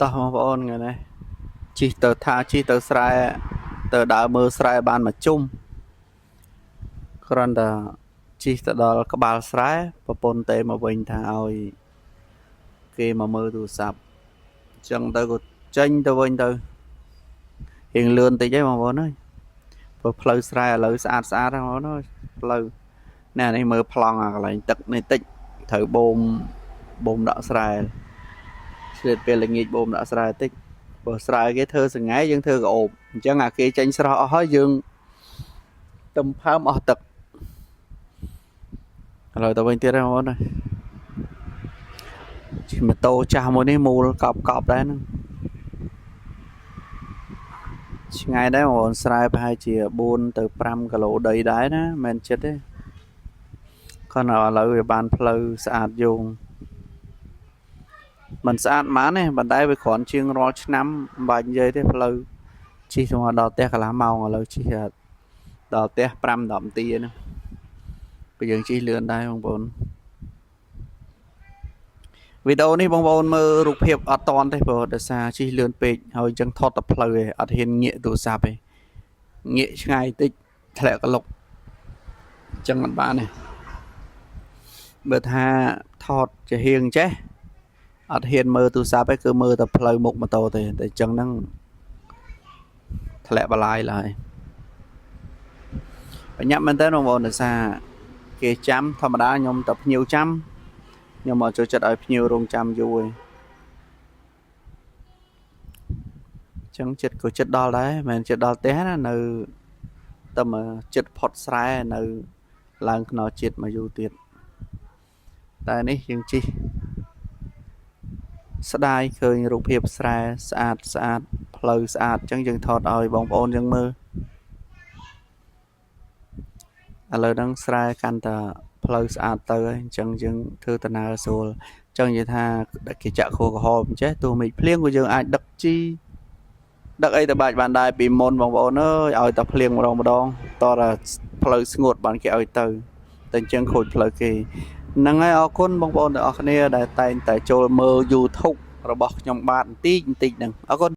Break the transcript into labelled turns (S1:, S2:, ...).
S1: តោះបងប្អូនថ្ងៃនេះជិះទៅថាជិះទៅស្រែទៅដើរមើលស្រែបានមួយជុំគ្រាន់តែជិះទៅដល់ក្បាលស្រែប្រពន្ធទេមកវិញថាឲ្យគេមកមើលទូរស័ព្ទអញ្ចឹងទៅក៏ចេញទៅវិញទៅរៀងលឿនតិចហីបងប្អូនអើយព្រោះផ្លូវស្រែឥឡូវស្អាតស្អាតហ្នឹងបងប្អូនអើយផ្លូវណែនេះមើលប្លង់អាកន្លែងទឹកនេះតិចត្រូវបូមបូមដកស្រែឆ្លៀតពេលល្ងាចបូមដកស្រែតិចព្រោះស្រែគេធ្វើសង្ហែយើងធ្វើក្អូបអញ្ចឹងអាគេចេញស្រស់អស់ហើយយើងទំផើមអស់ទឹកឥឡូវទៅវិញទៀតហើយបងប្អូនអើយជិះម៉ូតូចាស់មួយនេះមូលកប់កប់ដែរហ្នឹងឆ្ងាយដែរបងប្អូនស្រែប្រហែលជា4ទៅ5គីឡូដីដែរណាមិនមែនចិត្តទេគ្រាន់តែឥឡូវវាបានផ្លូវស្អាតយោងមិនស្អាតហ្មងទេប៉ុន្តែវាគ្រាន់ជាងរាល់ឆ្នាំមិនបាច់និយាយទេផ្លូវជិះទៅដល់ផ្ទះកន្លះម៉ោងឥឡូវជិះដល់ផ្ទះ5 10នាទីហ្នឹងព្រោះយើងជិះលឿនដែរបងប្អូនវីដេអូនេះបងប្អូនមើលរូបភាពអត់តន់ទេព្រោះដោយសារជិះលឿនពេកហើយអញ្ចឹងថតតែផ្លូវឯងអត់ហ៊ានងាកទូរស័ព្ទទេងាកឆ្ងាយតិចធ្លាក់ក្លុកអញ្ចឹងអត់បានទេបើថាថតជាហៀងចេះអត់ហ៊ានមើលទូរស័ព្ទទេគឺមើលតែផ្លូវមុខម៉ូតូទេតែអញ្ចឹងហ្នឹងធ្លាក់បលាយឡើយបញ្ញាប់មែនតើបងប្អូនដោយសារគេចាំធម្មតាខ្ញុំតែភ្ញៀវចាំខ្ញុំអត់ចូលចិត្តឲ្យភ្ញៀវរងចាំយូរទេអញ្ចឹងចិត្តក៏ចិត្តដល់ដែរមិនមែនចិត្តដល់ផ្ទះណានៅតែមកចិត្តផុតស្រែនៅឡើងខ្នល់ជាតិមកយូរទៀតតែនេះយើងជិះស្ដាយឃើញរូបភាពស្រែស្អាតស្អាតផ្លូវស្អាតអញ្ចឹងយើងថតឲ្យបងប្អូនយើងមើលឥឡូវហ្នឹងស្រែកាន់តែផ្លូវស្អាតទៅហើយអញ្ចឹងយើងធ្វើដំណើរស្រួលអញ្ចឹងនិយាយថាគេចាក់ខួរក្រហមអញ្ចេះទោះមេឃភ្លៀងក៏យើងអាចដឹកជីដឹកអីទៅបាច់បានដែរពីមុនបងប្អូនអើយឲ្យតែភ្លៀងម្ដងម្ដងតតែផ្លូវស្ងួតបានគេឲ្យទៅតែអញ្ចឹងខូចផ្លូវគេហ្នឹងហើយអរគុណបងប្អូនទាំងអស់គ្នាដែលតែងតែចូលមើល YouTube របស់ខ្ញុំបាទបន្តិចបន្តិចហ្នឹងអរគុណ។